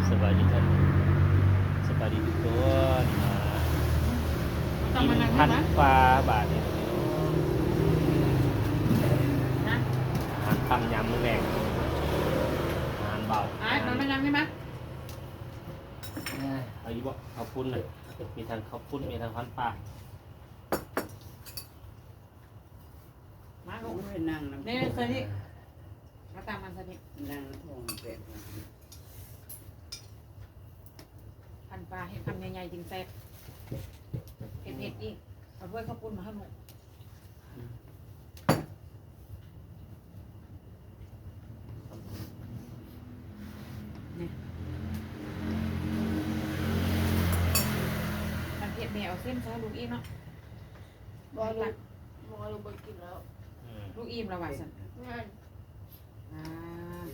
ສະບາຍດີທ່ານ ສະບາຍດີທຸກຄົນ ມາກິນພັນປາບາດນີ້ ອາຫານຄ່ຳຍາມມື້ແລງ ອາຫານເບົາ. ອ້າຍ ມາ ມານັ່ງນີ້ມາ. ເອົາຢູ່ບໍ່? ເຂົ້າປຸ້ນນະ ມີທັງເຂົ້າປຸ້ນ ມີທັງພັນປາ. ມາລູກ ໂອ້ຍ ນັ່ງນຳ ນີ້ ໃສ່ນີ້ ເອົາຕາມມາໃສ່ນີ້ ນັ່ງນຳທ້ອງແປກ ພັນປາເຮັດຄຳໃຫຍ່ໆ ຈຶ່ງແຊບ ເຜັດໆ ອີກ ເອົາຖ້ວຍເຂົ້າປຸ້ນມາໃຫ້ລູກ ນີ້ ຄັນເຜັດແມ່ເອົາເສັ້ນໃສ່ລູກອີກເນາະ. ບໍ່ ລູກ ບໍ່ ລູກບໍ່ກິນແລ້ວ ອືມ ລູກອີ່ມແລ້ວວ່າຊັ້ນ ແມ່ນ ອ່າ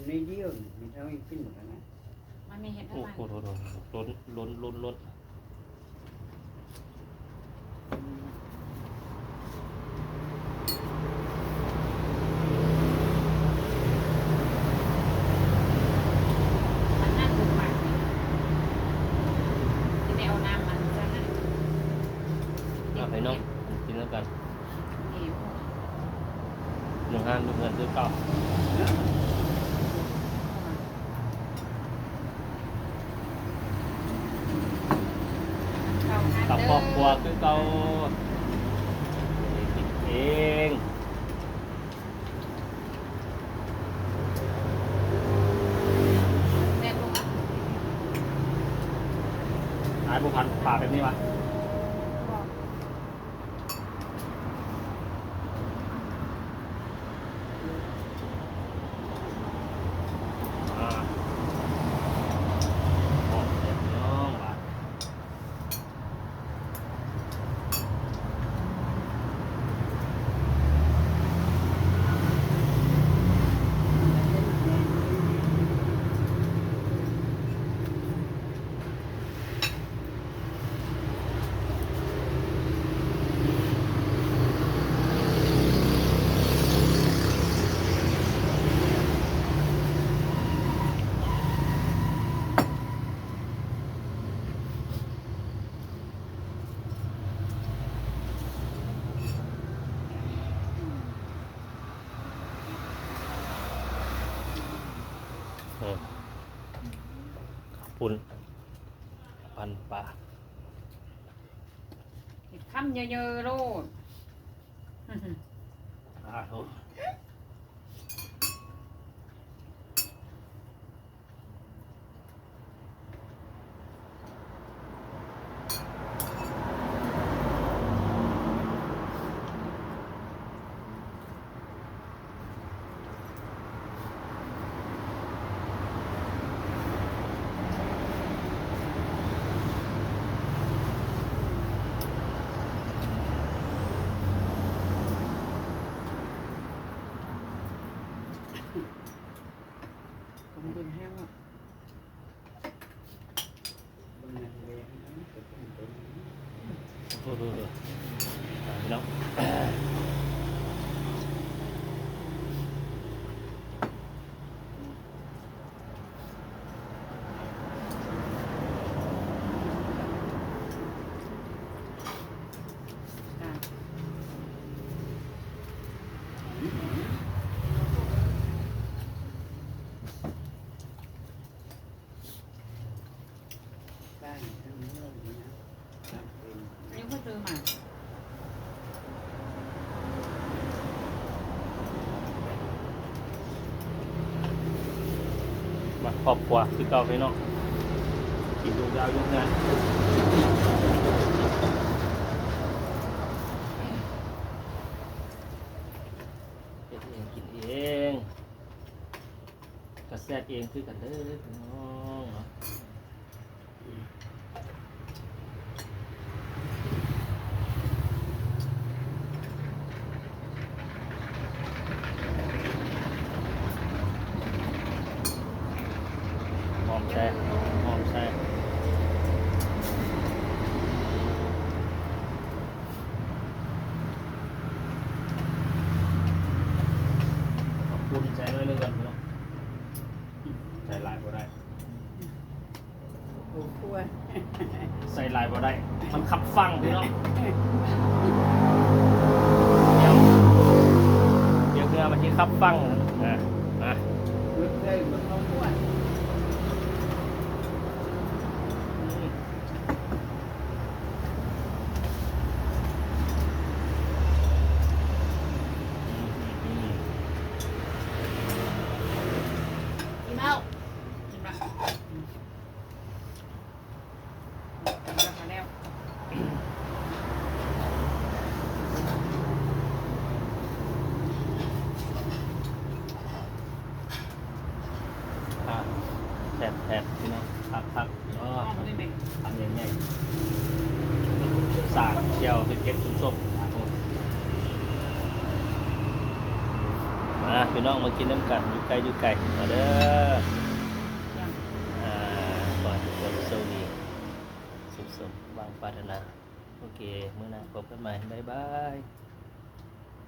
ໜ້ອຍດຽວນີ້ ແມ່ເຖົ້າຍັງກິນບໍ່ທັນນະ ມາແມ່ເຮັດໃຫ້ ໂອ້ໂຫ ລົ້ນ ລົ້ນ ລົ້ນ ລົ້ນ ອັນນັ້ນບໍ່ປາກນີ້ ທີ່ແມ່ເອົານ້ຳອັນນັ້ນໃສ່ໃຫ້ ເອົາໃຫ້ນ້ອງ ກິນນຳກັນ ຢູ່ຮ້ານຢູ່ເຮືອນຄືເກົ່າ ກັບຄອບຄົວຄືເກົ່າ ກິນເອງ. ແມ່ນບໍ່ວະ? ອ້າຍບໍ່ພັນປາແບບນີ້ວະ? ບໍ່. ອ່າ ອອກແລ້ວພີ່ນ້ອງ ບາດ ເອີ ເຂົ້າປຸ້ນ ປັ້ນປາ ເຮັດຄຳເຍີໆໂລດ ອາໂທ. ໂອ້ໂຫ ພີ່ນ້ອງ ມາຄອບຄົວຄືເກົ່າພີ່ນ້ອງ ກິນຢູ່ຍາວຢູ່ເຮືອນ ເຮັດເອງກິນເອງ ກະແຊບເອງຄືກັນເດີພີ່ນ້ອງເນາະ. ຫອມແຊບ ຫອມແຊບ. ເອົາປຸ້ນໃສ່ໜ້ອຍໜຶ່ງກ່ອນເນາະ ໃສ່ຫຼາຍບໍ່ໄດ້. ຄວນ ໃສ່ຫຼາຍບໍ່ໄດ້ ມັນຂັດຝັ່ງພີ່ນ້ອງ. ດຽວ ດຽວເຮືອມັນຊິຂັດຝັ່ງ. ອ່າ ມາ ເບິດເລີຍ ບໍ່ຕ້ອງຄວນ. ອີ່ເມົາ ເຫັນປະ? ອ່າ ແຊບໆ ພີ່ນ້ອງ ຄັກໆ ເນາະ ຄຳໃຫຍ່ໆ ສາມແຈ່ວເຜັດໆ ສົ້ມໆ. ມາ ພີ່ນ້ອງ ມາກິນນຳກັນ ຢູ່ໃກ້ຢູ່ໄກ ມາເດີ. ອ່າ ຂໍໃຫ້ທຸກຄົນໂຊກດີ ສົມຫວັງປາດຖະໜາ. ໂອເຄ ມື້ໜ້າພົບກັນໃໝ່ ບາຍບາຍ.